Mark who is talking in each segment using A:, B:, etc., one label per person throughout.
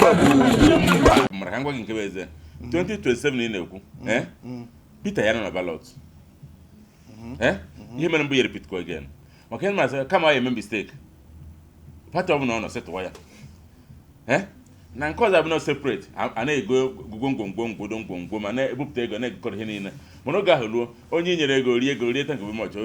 A: Ugwumba bụ Ugwumba.
B: Mara ka m gwa gị nke bụ eze. 2027 ị na-ekwu, eh? Peter ya nọ na ballot. Eh? Ihe mere mbụ ya repeat kwa again. Maka ihe masị kama ya eme mistake. Party ọbụla ọ nọ setụwa ya. Eh? Na nke ọzọ abụna separate, a na-ego gwogwo ngwongwo ngwongwo ma na-ebupụta ego na-egokọrọ ihe niile. Mana oge ahụ ruo, onye nyere ego rie ego rie, thank you very much.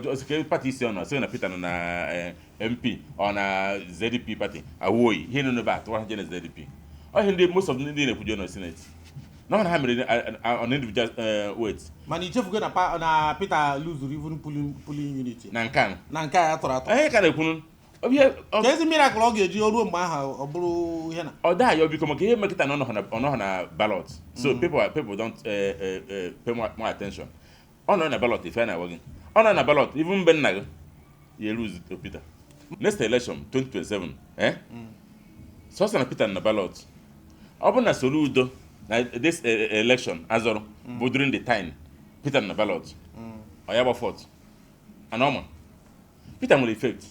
B: Osike party isi ọ nọ sị na Peter nọ na MP ọ na ZDP party awụ oyi ihe nọ n'ebe a tụwa ha je na ZDP. Ọ ihe ndị most of ndị na-ekwujo na Senate na ọ na ha mere on individual weight.
C: Mana ichefugo na Peter luzuru even polling unit
B: na nke a
C: na nke a ya tọrọ atọ.
B: Ihe ka na-ekwunu ọ bụ ihe
C: ka ezi miracle ọ ga-eji o ruo mgbe ahụ ọ bụrụ ihe na
B: ọ daa ya biko, maka ihe mekịta na ọ nọghọ na ballot, so people don't pay more attention. Ọ nọ na ballot, ife a na-agwa gị, ọ nọ na ballot, even mgbe nna gị ya lose to Peter next election 2027, eh, sọsọ na Peter na ballot. Ọ bụrụ na Soludo na this election azọrọ bụ during the time Peter na ballot, ọ ya gba fourth and ọma Peter nwere effect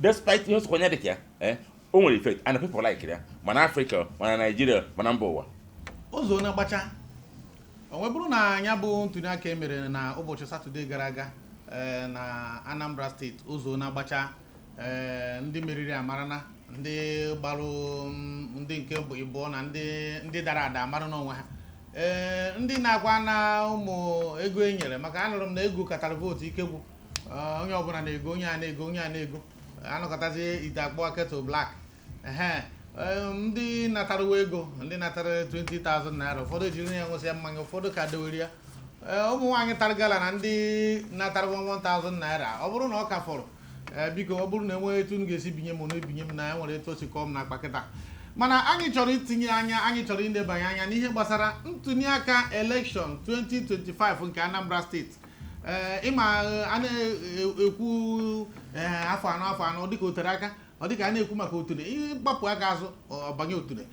B: despite ihe osokwa dị ka ya, eh, o nwere effect and people like ya, mana Africa, mana Nigeria, mana mba ụwa.
C: Ụzọ na-agbacha o wee bụrụ na ya bụ ntụliaka e mere na ụbọchị Satọde gara aga na Anambra Steeti, ụzọ na-agbacha, ndị meriri amarana, ndị gbarụ ndị nke bụ ịbụọ na ndị dara ada amara n'onwe ha, ndị na-akwa na ụmụ ego e nyere, maka anụrụ m na ego katara vootu ike gwụ. Onye ọbụla na-ego, onye a na-ego, onye a na-ego, anọkọtazi ite akpọ kettle black. Ehe, ndị natarawa ego, ndị natara 20,000 naira, ụfọdụ ejiri ya ṅụsịa mmanya, ụfọdụ ka dowere ya. Ụmụ nwaanyị tara gala na ndị natara 1000 naira, ọ bụrụ na ọ ka fọrọ, biko, ọ bụrụ na enweghị etu m ga-esi binye m na ebinye m na ya nwere etu o si kọọ m n'akpa kịta. Mana anyị chọrọ itinye anya, anyị chọrọ ilebanye anya n'ihe gbasara ntụliaka election 2025 nke Anambra Steeti. Ịma a na-ekwu afọ 4, afọ 4, dịka o tere aka, ọ dịka a na-ekwu maka otule ihe mgbapụ aka azụ ọ banye otule.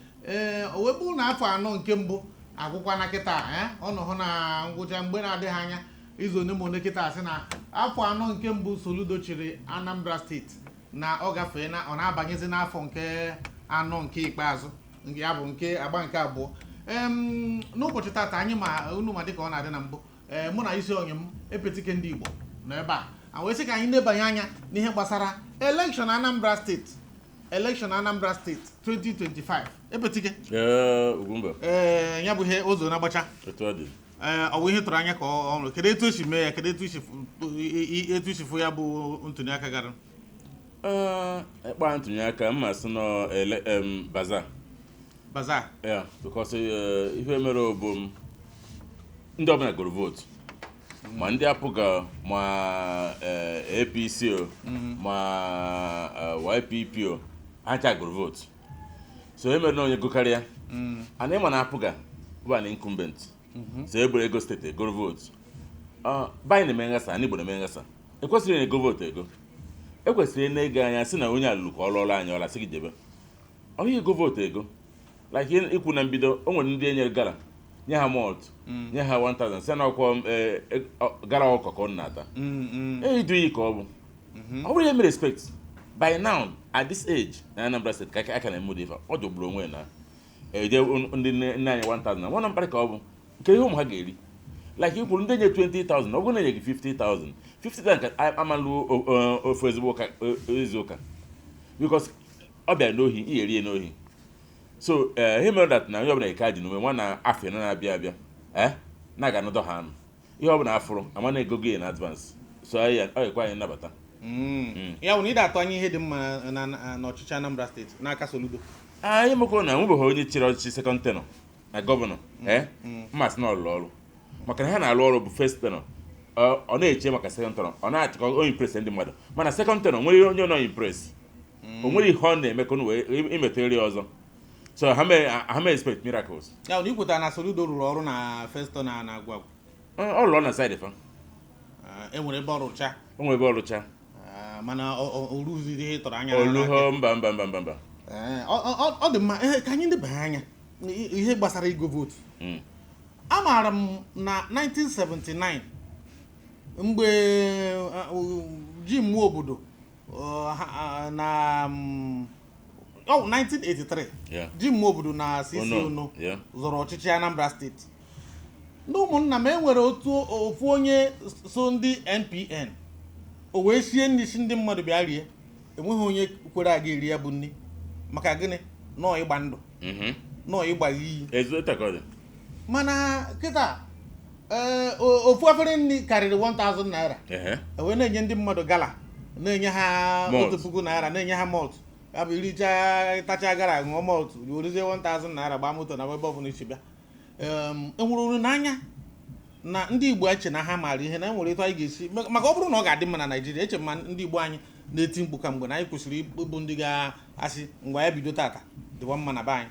C: O wee bụrụ na afọ 4 nke mbụ agwụkwa na kịta, ọ nọ hụ na ngwụcha mgbe na-adịghị anya, izu one ma one kịta, sị na afọ 4 nke mbụ Soludo chịrị Anambra Steeti na ọ gafee, na ọ na-abanyezi n'afọ nke anọ nke ikpeazụ, nke ya bụ nke agba nke abụọ. N'ụbọchị tata anyị ma unu ma dịka ọ na-adị na mbụ, mụ na isi onye m epetike ndị Igbo nọ ebe a, a wee sị ka anyị nebanye anya n'ihe gbasara election Anambra Steeti, election Anambra Steeti 2025. Epetike.
B: Ee, Ugwumba.
C: Ee, ya bụ ihe ụzọ na-agbacha.
B: Etu ọ dị.
C: Ee, ọ bụ ihe tụrụ anya ka ọ ọrụ. Kedu etu esi mee ya? Kedu etu esi fụ ya bụ ntụliaka gara?
B: Ee, ịkpa ntụnye aka mma sị nọ ele bazaar.
C: Bazaar.
B: Yeah, because ihe mere bụ m ndị ọbụla gụrụ vootu, ma ndị APGA, ma APC o, ma YPP o, ha ncha gụrụ vootu. So e mere na onye gụkarịa ana ịma na APGA bụ an incumbent, so e gbere ego steeti egoro vootu. Be anyị na-eme nghasa, anyị Igbo na-eme nghasa. Ekwesịrị na-ego vootu ego, ekwesịrị na-ego anya sị na onye alụlụ ka ọ lụọla anyị ọla, sị gị jebe ọhịa ego vootu ego. Like ikwu na mbido, o nwere ndị enyere gala, nye ha malt, nye ha 1000, sị na ọkwọ gala ọkọ ka ọ na-ata. E idu iyi ka ọ bụ, ọ bụrụ ihe mere respect by now at this age na Anambra State ka aka na-eme ụdị ife a, ọ jọgburu onwe ya na eje ndị nne anyị 1000 na nwana mkparị ka ọ bụ nke ihe ụmụ ha ga-eri. Like ikwuru, ndị nye 20,000, ọ bụrụ na enye gị 50,000, 50,000 ka amalụ ofu ezigbo ụka izu ụka, because ọ bịara n'ohi, ị ga-eri ya n'ohi. So ihe mere that na onye ọbụla eke ji n'ume nwa na afọ ịnọ na-abịa abịa, na-aga anọdọ ha anụ ihe ọbụla afụrụ ama na ego gị in advance, so ọ ga-ekwe anyị nnabata.
C: Ya bụ na ị ga-atụ anya ihe dị mma n'ọchịchị Anambra Steeti n'aka Soludo?
B: Anyị mekwa na enwebeghị onye chịrị ọchịchị second tenure na gọvanọ, mmasị na ọlụlụ ọrụ, maka na ha na-alụ ọrụ bụ first tenure, ọ na-eche maka second tenure, ọ na-achịkọ o impress ndị mmadụ. Mana second tenure nwere onye ọ nọ impress, o nwere ihe ọ na-eme ka unu wee imeta eri ọzọ, so ha may expect miracles.
C: Ya bụ na ị kwetara na Soludo rụrụ ọrụ na first na na agwụ agwụ?
B: Ọ lụọ na side fa.
C: E nwere ebe ọ rụcha.
B: O nwere ebe ọ rụcha.
C: Mana o ruziri ihe ị tọrọ anya?
B: Oluho, mba, mba, mba, mba, mba.
C: Ee, ọ dị mma. Ee, ka anyị lebanye anya n'ihe gbasara ịgo vootu. Amaara m na 1979 mgbe Jim Nwobodo na Oh, 1983. Jim Nwobodo na CC
B: Ono,
C: Ono zọrọ ọchịchị Anambra Steeti. Ndị ụmụnna m, enwere otu ofu onye so ndị NPN, o wee sie nri si ndị mmadụ bịa rie. Enweghị onye kwere aga eri ya bụ nri. Maka gịnị? Nọọ ịgba ndụ, nọọ ịgba iyi.
B: Etu a ka ọ dị.
C: Mana kịta, ee, ofu efere nri karịrị 1000 naira. E wee na-enye ndị mmadụ gala, na-enye ha
B: Malt.
C: 1000 naira, na-enye ha malt. Ya bụ, iricha, tacha gala, ṅụọ malt, werezie 1000 naira gbaa moto na ebe ọbụla isi bịa. Enwere olileanya na ndị Igbo eche na ha maara ihe na enwere etu anyị ga-esi maka ọ bụrụ na ọ ga-adị mma na Naijiria. Eche m ma ndị Igbo anyị na-eti mkpu ka mgbe na anyị kwesịrị ịbụ ndị ga-asị ngwa, ya bido tata dịwa mma na be anyị.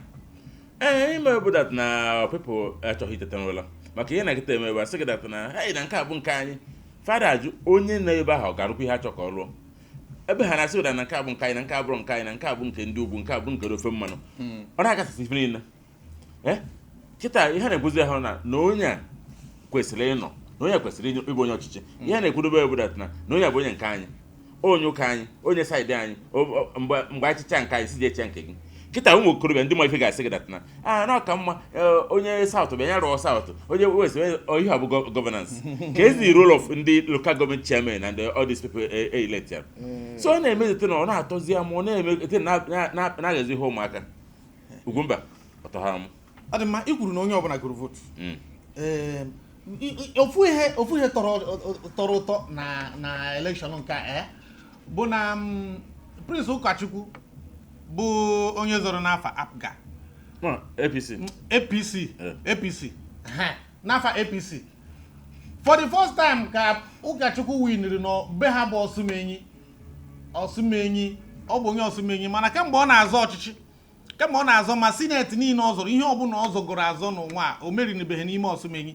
B: Ee, ime bụ that na people achọghị iteta n'ụla maka ihe na-ekịta eme ebe a, sị gị that na hey, na nke a bụ nke anyị. Fada ajụ onye nọ ebe ahụ, ọ ga-arụkwa ihe achọ ka ọ lụọ ebe ha na-asị ụda na nke a bụ nke anyị, na nke a bụrụ nke anyị, na nke a bụ nke ndị ugwu, nke a bụ nke ofe mmanụ. Ọ na-agasịsị ife niile. Ee, kịta ihe na-ekwuzi ahụ na onye a kwesịrị ịnọ, na onye a kwesịrị ịbụ onye ọchịchị. Ihe na-ekwudobe bụ that na onye a bụ onye nke anyị, onye ụka anyị, onye side anyị. Mgbe achịcha nke anyị si ji eche nke gị. Kịta ụmụ okorobịa ndị ma ife ga-asị gị that na a na ọka mma, onye South bịa ya rụọ South, onye West ihe a bụ governance ka ezi role of ndị local government chairman and all these people elect ya. So ọ na-emezite na ọ na-atọzi ama, ọ na-eme ete na-agazi ihe ụmụaka Ugwumba ọtọ ha amụ.
C: Ọ dị mma. I kwuru na onye ọbụla gụrụ vootu. Ee, ofu ihe tọrọ ụtọ na election nke a bụ na Prince Ụkọchukwu bụ onye zọrọ n'afa APGA.
B: Ma, APC.
C: APC. APC. Ehe, n'afa APC for the first time ka Ụkọchukwu winiri nọ be ha bụ Ọsụmenyi. Ọsụmenyi, ọ bụ onye Ọsụmenyi, mana kemgbe ọ na-azọ ọchịchị, kemgbe ọ na-azọ ma senate niile ọ zọrọ, ihe ọbụla ọ zọgoro azọ n'ụwa a, o merinibeghị n'ime Ọsụmenyi.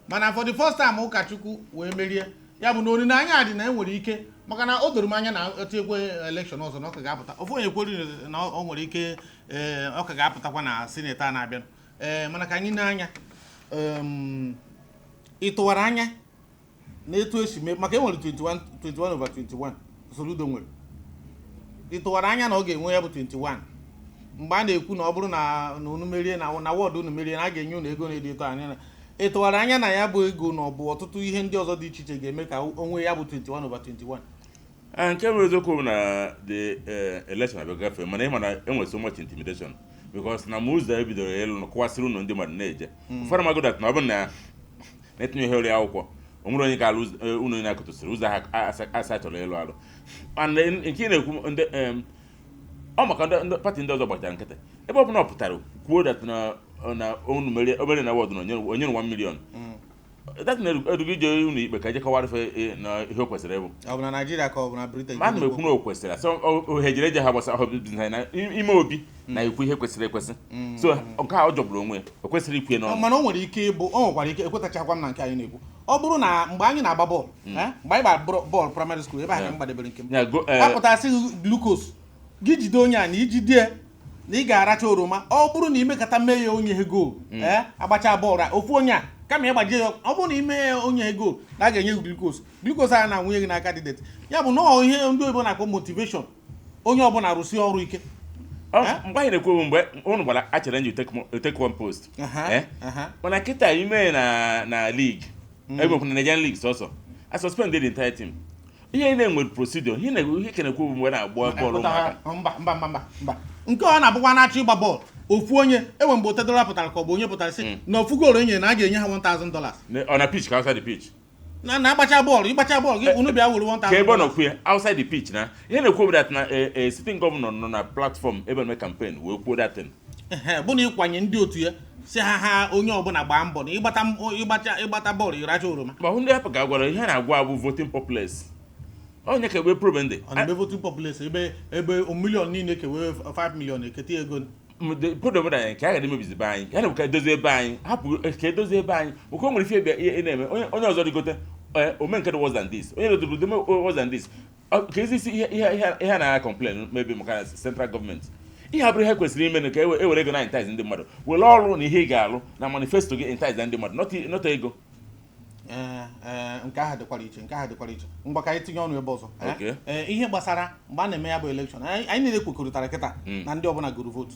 C: Mana for the first time Ụkọchukwu wee merie. Ya bụ na olileanya dị na enwere ike, maka na o doro m anya na etinyekwe election ọzọ na ọ ka ga-apụta. Ofu onye kweri na ọ nwere ike, ee, ọ ka ga-apụtakwa na senate a na-abịa. Ee, mana ka anyị na-anya, ị tụwara anya na etu esi mee, maka e nwere 21, 21 over 21 Soludo nwere, ị tụwara anya na ọ ga-enwe ya bụ 21 mgbe a na-ekwu na ọ bụrụ na unu merie na ward unu merie, na a ga-enye unu ego na-edi etu anya na ị tụwara anya na ya bụ ego na ọ bụ ọtụtụ ihe ndị ọzọ dị iche iche ga-eme ka o nwee ya bụ 21 over 21?
B: Ah, nke bụ eziokwu bụ na the election abịa gafee, mana ị ma na enwere so much intimidation, because na ma ụzọ ebidoro ịlụ kụwasịrị ụlọ ndị mmadụ na-eje. Ụfọdụ amago that na ọ bụrụ na na-etinye ihe ori akwụkwọ, o nwere onye ga-alụ ụlọ onye akụtụsịrị ụzọ ha asa chọrọ ịlụ alụ. And nke ị na-ekwu ndị ọ maka ndị party ndị ọzọ gbachara nkịtị ebe ọ bụla ọ pụtara kwuo that na unu merie obere na ward na onye 1 million, that na erugo ije ụlọ ikpe ka eje kọwara ife na ihe o kwesịrị ịbụ.
C: Ọ bụ na Naijiria ka ọ bụ na Britain?
B: Ma ana m ekwu na o kwesịrị asị ohe jere eje ha gbasa ọhụ business na ime obi na-ekwu ihe kwesịrị ekwesị. So nke a ọ jọgburu onwe ya, o kwesịrị ikwu ya n'ọnụ.
C: Mana o nwere ike ịbụ, o nwekwara ike ekwetachakwa m na nke anyị na-ekwu. Ọ bụrụ na mgbe anyị na-agba bọọlụ, mgbe anyị gbara bọọlụ primary school, ebe ahụ ka m gbadebere nke m,
B: Ya go
C: apụtasị glucose gị jide onye a na ijide na ị ga-aracha oroma. Ọ bụrụ na imekata mee ya onye goal, ee, agbacha bọọlụ a, ofu onye a kama ịgbajie ya, ọ bụrụ na ime ya onye goal na a ga-enye gị glucose. Glucose a na-anwụnye gị n'aka dị dirty. Ya bụ na ọ ihe ndị oyibo na-akpọ motivation, onye ọbụla rụsie ọrụ ike.
B: Mgbe anyị na-ekwu bụ mgbe ụnụ gbara a challenge you take one post. Mana kịta ime na league ebe na Nigerian league sọsọ a suspend the entire team. Ihe na-enwe procedure, ihe na ihe ka na-ekwu bụ mgbe na-agba bọọlụ ụmụaka.
C: Mba, mba, mba, mba, mba, nke ọ na-abụkwa na-achọ ịgba bọọlụ ofu onye enwe mgbe Otedora pụtara ka ọ bụ onye pụtara sị na ofu goal e nyere na a ga-enye ha $1000.
B: Ọ na pitch ka outside the pitch?
C: Na agbacha bọọlụ, ịgbacha bọọlụ gị, unu bịa were
B: Ka ebe ọ
C: $1000.
B: nọ kwue outside the pitch na ihe na-ekwu bụ that na sitting governor nọ na platform ebe na-eme campaign wee kwuo that thing.
C: Ehe, bụ na ịkwanye ndị otu ya si ha onye ọbụla gbaa mbọ na ịgbata ịgbacha ịgbata bọọlụ, ịracha oroma.
B: Ma hụ ndị hapụ ka gwara ihe na-agwa abụ voting populace, onye ka ebe problem dị.
C: Ọ na-eme voting populace ebe million niile kewe 5 million eketa ego.
B: The problem na nke a ga emebizi be anyị ya na ka edozi ebe anyị, hapụ ka edozi ebe anyị oke. O nwere ife ebe ị na-eme onye ọzọ rigote, ome nke dị worse than this, onye rodoro worse than this. Ka ezi isi ihe a na complain maybe maka na central gọọmenti ihe abụrụ ihe kwesịrị ime ka ewere ego na entice ndị mmadụ, were ọrụ na ihe ị ga-alụ na manifesto gị entice ndị mmadụ, not ego.
C: Ee, ee, nke ahụ dịkwara iche, nke ahụ dịkwara iche. Ngwa, ka anyị tinye ọnụ ebe ọzọ.
B: Okay.
C: Ee, ihe gbasara mgbe a na-eme ya bụ election, anyị niile kwekọrịtara kịta na ndị ọbụla gụrụ vootu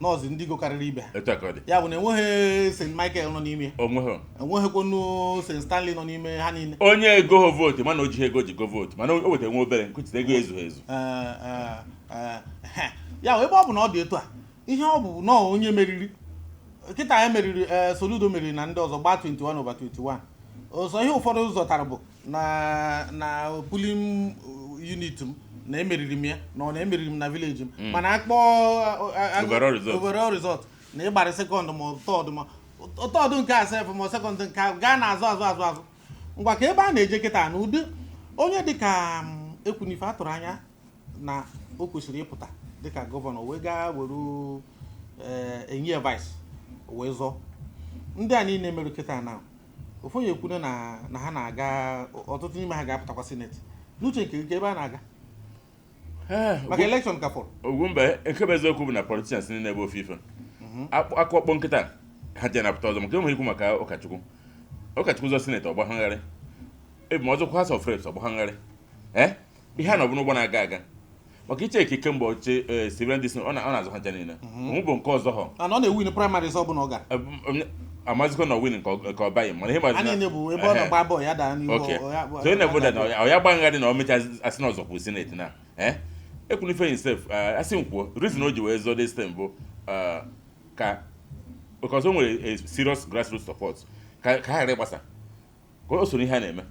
C: nọọsụ ndị gokarịrị ibe ha.
B: Etu a ka ọ dị.
C: Ya bụ na enweghị St Michael nọ n'ime,
B: onweghị.
C: Enweghịkwanu St Stanley nọ n'ime ha niile.
B: Onye ego ho vootu, mana o jighị ego ji go vootu, mana o wetara nwa obere nkwuchite ego ezughị ezu.
C: Ee, ee, ee, ehe. Ya bụ, ebe ọ bụ na ọ dị etu a, ihe ọ bụ nọọ onye meriri kịta ya meriri, ee, Soludo meriri na ndị ọzọ gbaa 21 over 21. Ọzọ, ihe ụfọdụ zọtara bụ na polling unit m na emeriri m ya, na ọ na emeriri m na village m, mana akpọ
B: Overall result.
C: Overall result na ịgbara second ma third, ma third nke a sef, ma second nke a gaa na azụ azụ azụ azụ. Ngwa, ka ebe a na-eje kịta na ụdị onye dịka Ekwunife atụrụ anya na o kwesịrị ịpụta dịka gọvanọ wee gaa were enye vice wee zọọ ndị a niile mere kịta na ofu onye ekwune na ha na-aga, ọtụtụ n'ime ha ga-apụtakwa senate. N'uche nke gị, ebe a na-aga maka election ka fọrọ?
B: Ugwumba, nke bụ eziokwu bụ na politicians niile bụ ofe ife akụkpọ nkịta ha ji anapụta ọzọ, maka enweghị ikwu maka ụkọchukwu. Ụkọchukwu zọ senate, ọgbahangharị ebe ma ọzọkwa House of Reps, ọgbahangharị. Ee, ihe a na ọ bụ n'ụgbọ na-aga aga maka iche eke kemgbe ọchịchị Steven Dixon, ọ na-azọ ha ncha niile onwe bụ nke ọzọ họ.
C: Mana ọ na-ewin primaries ọ bụla ọ gara.
B: Amazikwa na win nke ọ baghị, mana ihe
C: ha niile bụ ebe ọ na-agba bọọlụ ya daa n'ihu.
B: Okay, so ị na-ekwu na ọ ya gbagharị na o mechaa asị na ọzọ kwụ senate na Ekwunife himself, asị m kwuo, reason o ji wee zọọ this thing bụ ka because o nwere a serious grassroots support ka ha ghara ịgbasa, ka o soro ihe a na-eme.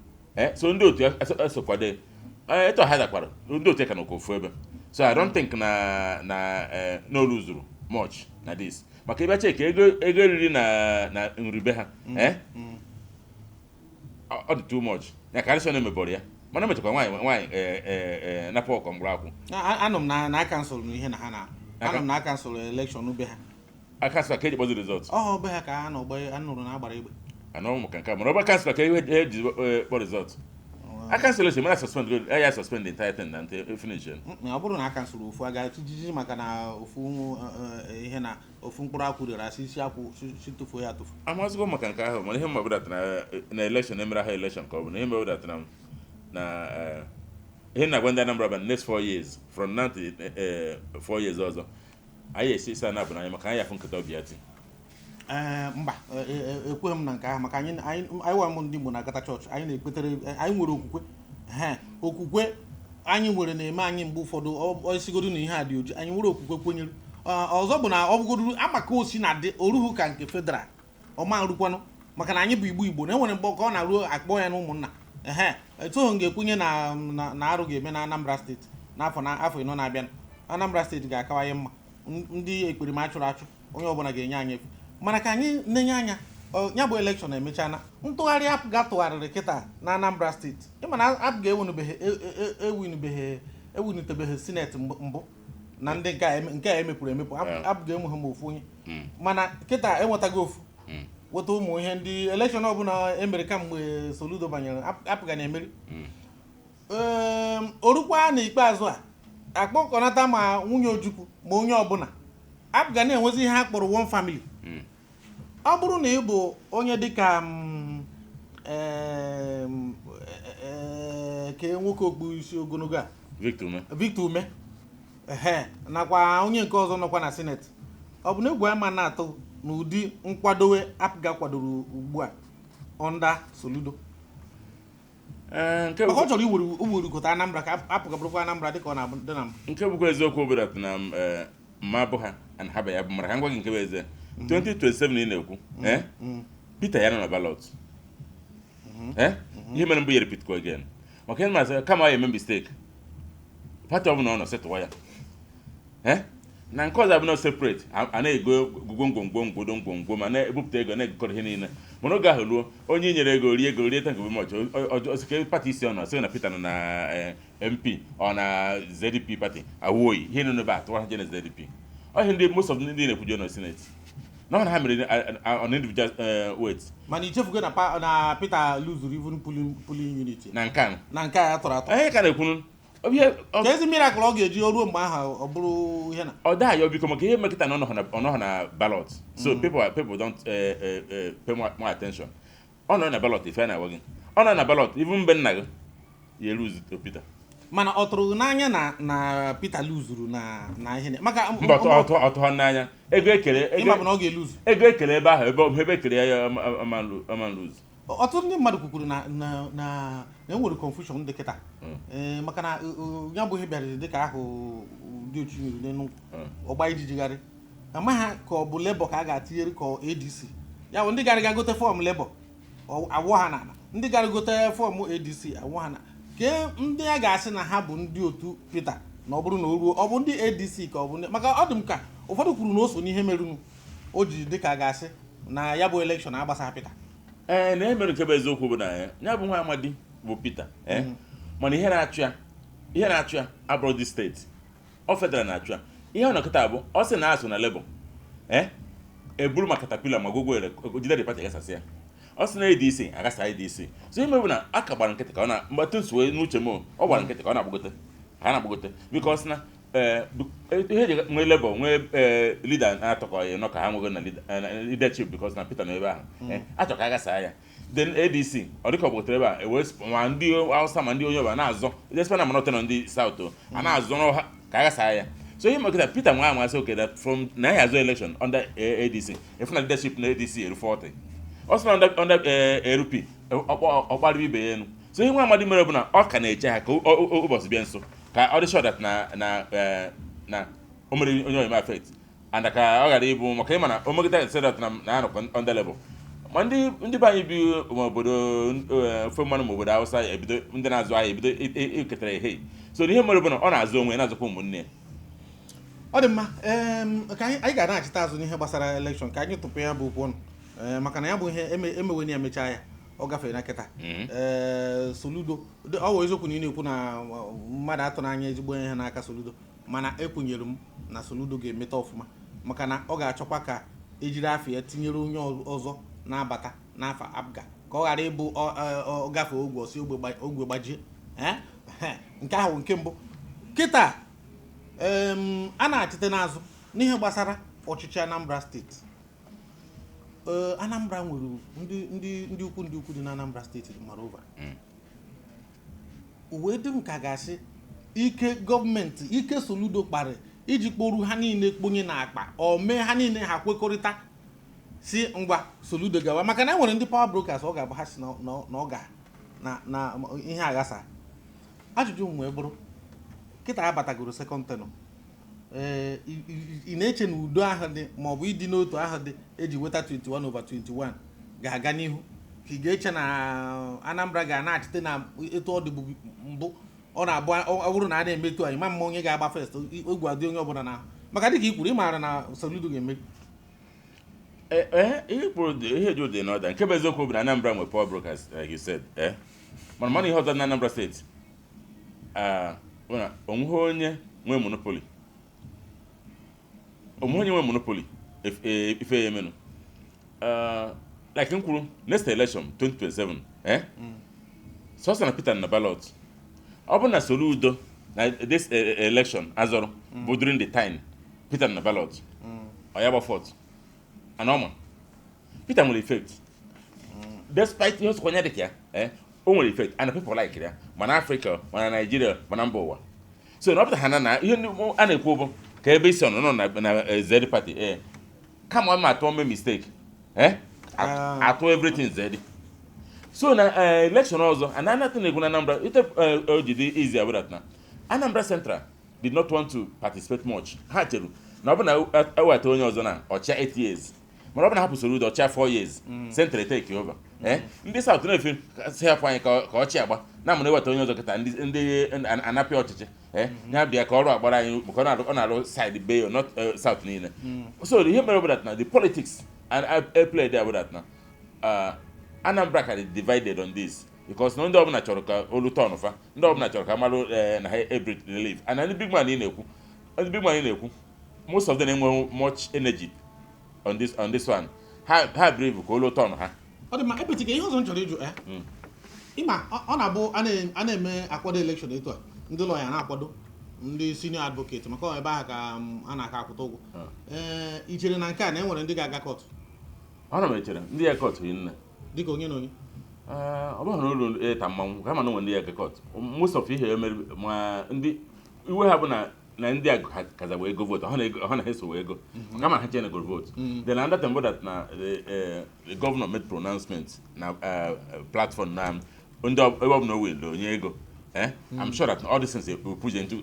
B: So ndị otu ya esokwado ya. Etu ha dakwara ndị otu ya ka nọkwa ofu ebe, so I don't think na o luzuru much na this, maka ịbịa check ego eriri na nribe ha, ọ dị too much ya karịsịa na emebọrọ ya, mana emechakwa nwaanyị nwaanyị napụ ọkọ mkpụrụ akwụ.
C: Anụ m na cancel ihe na ha na anụ m na cancel election be ha.
B: Aka sị ka eji kpọzi result.
C: Ọ be ha ka ha nọ gba, anụrụ na agbara egbe.
B: Anọ maka nke a, mana ọba cancel ka ihe eji kpọ result a cancel election, mana suspend go ya suspend the entire thing na ntị finish ya.
C: Ọ bụrụ na a cancelụrụ ofu, a ga-atụ jijiji maka na ofu ihe na ofu mkpụrụ akwụ rere asị isi akwụ si tụfuo ya atụfu.
B: Amazịgo maka nke ahụ, mana ihe mma bụdata na election emere ha election ka ọ bụ na ihe mma bụdata na ihe na-agwa ndị Anambra bụ next 4 years from now to 4 years ọzọ, anyị esi isa na abụ n'anya maka anyị afụ nkịta ọbịa ti.
C: Ee, mba, ekweghị m na nke ahụ, maka anyị nwa m ndị Igbo na-agata chọọchị, anyị na-ekpetere, anyị nwere okwukwe. Ee, okwukwe anyị nwere na-eme anyị mgbe ụfọdụ ọ isigodu na ihe a dị oji, anyị nwere okwukwe kwenyere. Ọzọ bụ na ọ bụgodu amaka osi na dị oruhu ka nke federal ọma rukwanụ, maka na anyị bụ Igbo, Igbo na enwere mgbe ka ọ na-aruo akpọ ya na ụmụnna ehe etoghị m ga-ekwenye na arụ ga-eme na Anambra Steeti n'afọ na afọ 40 na-abịa. Anambra Steeti ga-akawanye mma. Ndị ekperima achụrụ achụ, onye ọbụla ga-enye anyị efe, mana ka anyị nenye anya ya bụ election emechana ntụgharị APGA tụgharịrị kịta na Anambra Steeti. Ịma na APGA ewunubeghị ewunubeghị ewunitebeghị senate mbụ na ndị nke a emepụrụ emepụ. APGA enweghị m ofu onye, mana kịta enwetago ofu, weta ụmụ ihe ndị election ọbụla emere kamgbe Soludo banyere, APGA na-emeri. Orukwa n'ikpeazụ a akpọkọnata ma nwunye Ojukwu ma onye ọbụla, APGA na-enwezi ihe a kpọrọ one family. Ọ bụrụ na ị bụ onye dịka ke nwoke okpu isi ogologo a,
B: Victor Ume.
C: Victor Ume, ehe, nakwa onye nke ọzọ nọkwa na senate, ọ bụ na egwu ama na-atụ n'ụdị nkwadowe APGA kwadoro ugbu a under Soludo?
B: Nke
C: maka ọ chọrọ iwere iwerukọta Anambra ka APGA bụrụkwa Anambra dịka ọ na-abụ dị na mbụ.
B: Nke bụkwa eziokwu obodo na mma bụ ha and ha ba ya bụ mara ka m gwa gị nke bụ ezie, 2027 ị na-ekwu, Peter ya nọ na ballot, ihe mere mbụ ya repeat kwa again, maka ihe masị kama ya eme mistake, party ọbụla ọ nọ setụwa ya, na nke ọzọ abụ na separate a na-ego gwongwo ngwodo ngwongwo ma na-ebupụta ego na-egokọrọ ihe niile, mana oge ahụ ruo, onye nyere ego rie ego rie, thank you very much. Osike party isi ọ nọ sị na Peter nọ na MP ọ na ZDP party awụ oyi ihe nọ n'ebe a tụwara je na ZDP ọ ihe ndị most of ndị na-ekwujo na senate na ọ na ha mere on individual weight.
C: Mana ichefugo na Peter luzuru even polling unit
B: na nke a
C: na nke a ya tọrọ atọ.
B: Ihe ka na-ekwunu ọ bụ ihe
C: ka ezi miracle ọ ga-eji o ruo mgbe ahụ ọ bụrụ ihe na
B: ọ daa ya biko, maka ihe mekịta na ọ nọghọ na ballot, so people don't pay more attention. Ọ nọ na ballot, ife a na-agwa gị, ọ nọ na ballot, even mgbe nna gị ya lose to Peter.
C: Mana ọ tụrụ n'anya na Peter luzuru na ihe maka
B: Mba, ọtọ n'anya ego ekere ego.
C: Ịma bụ na ọ ga-eluzu.
B: Ego ekere ebe ahụ, ebe ekere ya, ọma lose.
C: Ọtụtụ ndị mmadụ kwukwuru na enwere confusion dị kịta. Ee, maka na ya bụ ihe bịara dịka ahụ dị ochu nyere n'elu ọgba ijijigharị, amaghị ka ọ bụ Labour ka a ga-atinyere ka ọ ADC. Ya bụ, ndị gara ga gote form Labour, awụ ha n'ala, ndị gara gote form ADC, awụ ha na kee. Ndị a ga-asị na ha bụ ndị otu Peter, na ọ bụrụ na o ruo, ọ bụ ndị ADC ka ọ bụ ndị, maka ọ dị m ka ụfọdụ kwuru na o so n'ihe merụnụ o ji dị ka a ga-asị na ya bụ election agbasa Peter.
B: Ee, na emere nke bụ eziokwu bụ na ya bụ nwa amadi bụ Peter, ee, mana ihe na-achụ ya abụrụ dị steeti, ọ federal na-achụ ya. Ihe ọ nọkịta bụ ọ sị na asụ na Labour, ee, eburu ma caterpillar ma gwogwo ere jide the party agasasị ya. Ọ sị na ADC agasa ADC. So ihe bụ na a ka gbara nkịtị ka ọ na mgbe nsuwe n'uche m, ọ gbara nkịtị ka ọ na-agbagote, ka a na-agbagote, because na ee, ihe eji nwee Labour nwee ee leader na-atọkọ ya nọ ka ha nwego na leadership, because na Peter nọ ebe ahụ, achọ ka agasa ya. Then ADC ọ dịka ọ gbagotere ebe a, ewee ma ndị Hausa ma ndị onye ọbụla na-azọ, despite na manọte nọ ndị South o, a na-azọ n'ọha ka agasa ya. So ihe mekọta Peter nwa amasị oke that from na ya azọ election under ADC, efu na leadership na ADC eru 40, ọ sị na under LP ọkparịba ibe ya elu. So ihe nwa amadi mere bụ na ọ ka na-eche ha ka ụbọchị bịa nso, ka ọ dị sure that na o mere onye oyime affect and ka ọ ghara ịbụ maka ịma na o megide say that na anọkwa under level, ma ndị be anyị bi ma obodo ofe mmanụ ma obodo Hausa, ebido ndị na-azụ ahịa ebido iketara ihe. So ihe mere bụ na ọ na-azụ onwe ya, na-azụkwa ụmụnne ya.
C: Ọ dị mma. Ka anyị ga na-achịta azụ n'ihe gbasara election, ka anyị tụpụ ya bụ okwu ọnụ. Ee, maka na ya bụ ihe emeweni ya, mechaa ya, ọ gafere na kịta. Ee, Soludo, ọ bụ eziokwu na ị na-ekwu na mmadụ atụ n'anya ezigbo ihe n'aka Soludo, mana ekwenyere m na Soludo ga-emeta ọfụma, maka na ọ ga-achọkwa ka ejiri afọ ya tinyere onye ọzọ na-abata n'afọ APGA, ka ọ ghara ịbụ ọ gafee ogwe ọsị ogwe gbajie. Ee, nke ahụ bụ nke mbụ. Kịta a na-achịte n'azụ n'ihe gbasara ọchịchị Anambra Steeti. Ee, Anambra nwere ndị ukwu dị na Anambra Steeti mara over uwe dị m ka ga-asị ike gọọmenti, ike Soludo kparị iji kporu ha niile kponye n'akpa, o mee ha niile ha kwekọrịta si ngwa, Soludo gawa, maka na e nwere ndị power brokers ọ ga-abụ ha si na ọ ga na ihe aghasa. Ajụjụ m wee bụrụ, kịta abatagoro second tenure, ee, ị na-eche na udo ahụ dị maọbụ ịdị n'otu ahụ dị eji nweta 21 over 21 ga-aga n'ihu, ka ị ga-eche na Anambra ga na-achịte na etu ọ dịbu mbụ, ọ na-abụ ọ bụrụ na a na-emetụ anyị ma mma, onye ga-agba first, egwu adị onye ọbụla n'ahụ, maka dịka i kwuru, ị maara na Soludo ga-emeri?
B: Ee, ihe kwuru dị, ihe dị ụdị n'ọda. Nke bụ eziokwu bụ na Anambra nwe power brokers like you said, ee, mana ihe ọzọ na Anambra Steeti, ah, bụ na onweghị onye nwe monopoly, onweghị onye nwe monopoly. Ife ya emenụ, like m kwuru, next election 2027, sọsọ na Peter na ballot, ọ bụ na Soludo na this election azọrọ bụ during the time Peter na ballot, ọ ya gba fourth and ọma Peter nwere effect, despite ihe osokwa dị ka ya, o nwere effect and people like ya, ma na Africa, ma na Nigeria, ma na mba ụwa. So na ọ pụtara na ihe ndị a na-ekwu bụ ka ebe isi ọnọ nọ na Z party, kama ọ ma atụọ mee mistake, atụ everything Z. So na election ọzọ and another na-ekwu na Anambra ite o ji dị easy about that, na Anambra Central did not want to participate much. Ha chere na ọ bụ na eweta onye ọzọ na ọchịa 8 years, mana ọ bụ na hapụ Soludo ọchịa 4 years, Central take over. Ndị South na-efe si hapụ anyị ka ọchị agba na amụ na eweta onye ọzọ kịta, ndị anapịa ọchịchị, ya bịa ka ọrụ agbara anyị, maka ọ na-arụ side bay, not South niile. So ihe mere bụ that na the politics and I play there bụ that na Anambra ka dị divided on this, because na ndị ọbụla chọrọ ka olu tọn fa, ndị ọbụla chọrọ ka marụ na ha every relief and ndị big man ị na-ekwu, ndị big man ị na-ekwu, most of them enweghị much energy on this one. Ha believe ka olu tọn ha.
C: Ọ dị mma. Epetike, ihe ọzọ m chọrọ ịjụ, ịma ọ na-abụ a na-eme akwado election etu a, ndị lọya na-akwado, ndị senior advocate, maka ọ ebe ahụ ka a na-aka akwụta ụgwọ. Ee, i chere na nke a na enwere ndị ga-aga court?
B: Ọ na m echere ndị ya court yi nne.
C: Dịka onye na onye.
B: Ee, ọ bụghị na olu ịta mmanwụ, kama na onwe ndị ya ga court. Most of ihe mere ma ndị iwe ha bụ na ndị a kaza wee go vote, ha na ha eso wee go, kama ha chene goro vote. Then another thing bụ that na the governor made pronouncement na platform na ndị ebe ọ bụla o were onye ego. I'm sure that all these things will push into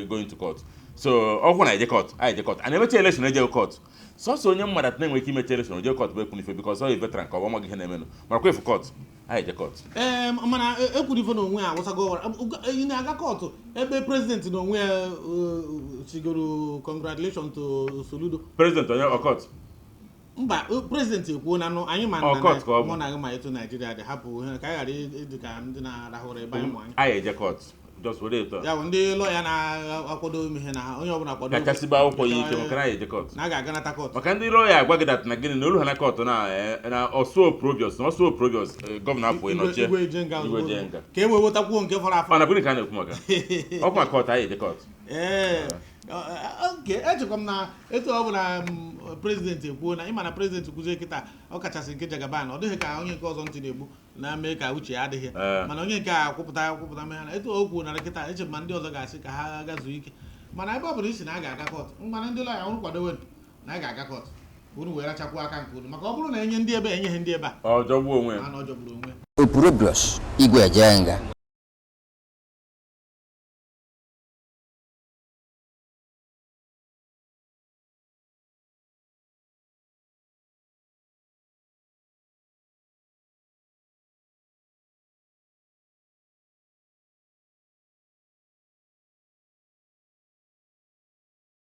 B: going to court. So ọkwụ na eje court, anyị eje court, a na-emecha election, eje court. Sọsọ onye mmadụ na-enwe ike imecha election oje court bụ Ekwunife, because ọ veteran ka ọ maghị ihe na-emenụ. Marakwa efu court, anyị eje court.
C: Ee, mana Ekwunife na onwe ya awụsago ọwara. Ị na-aga court ebe president na onwe ya sigoro congratulation to Soludo?
B: President onye ọ court?
C: Mba, president ekwuo na nụ anyị ma
B: Ọ
C: na
B: court ka ọ bụ.
C: Mụ na gị ma etu Naijiria dị. Hapụ ihe ka anyị ghara ịdị ka ndị na-arahụ ụra ebe anyị mụ anyị.
B: Anyị eje court, just were etu a.
C: Ya bụ ndị lọya na-akwado ime ihe na ha, onye ọbụla kwado.
B: Kachasịba akwụkwọ ya ike, maka na anyị eje court.
C: Na a ga-aganata court.
B: Maka ndị lọya agwa gị that na gịnị na olu ha na court na ọsọ oprobius na ọsọ oprobius, governor apụ ịnọchie.
C: Igwe eje nga.
B: Igwe
C: Ozugbo
B: eje nga.
C: Ka e wee wetakwuo nke fọrọ afọ.
B: Ọ na gịnị ka a na-ekwu maka ọkwa court? Anyị eje court.
C: Ee, oke echekwa m na etu ọ bụla president ekwuo na ịma na president kwuzie kịta, ọ kachasị nke Jagaban, ọ dịghị ka onye nke ọzọ ntị na-egbu na-eme ka uche ya adịghị. Mana onye nke a kwupụta mee na etu o kwuo na kịta, eche m ma ndị ọzọ ga-asị ka ha gazuo ike. Mana ebe ọ bụla isi na a ga-aga court, mana ndị lọya unu kwadowe na a ga-aga court, unu wee rachakwuo aka nke unu, maka ọ bụrụ na enye ndị ebe enyeghị ndị ebe a.
B: Ọ jọgbuo onwe ya.
C: A na ọ jọgburu onwe ya.
A: Opurobios Igwe Ejenga.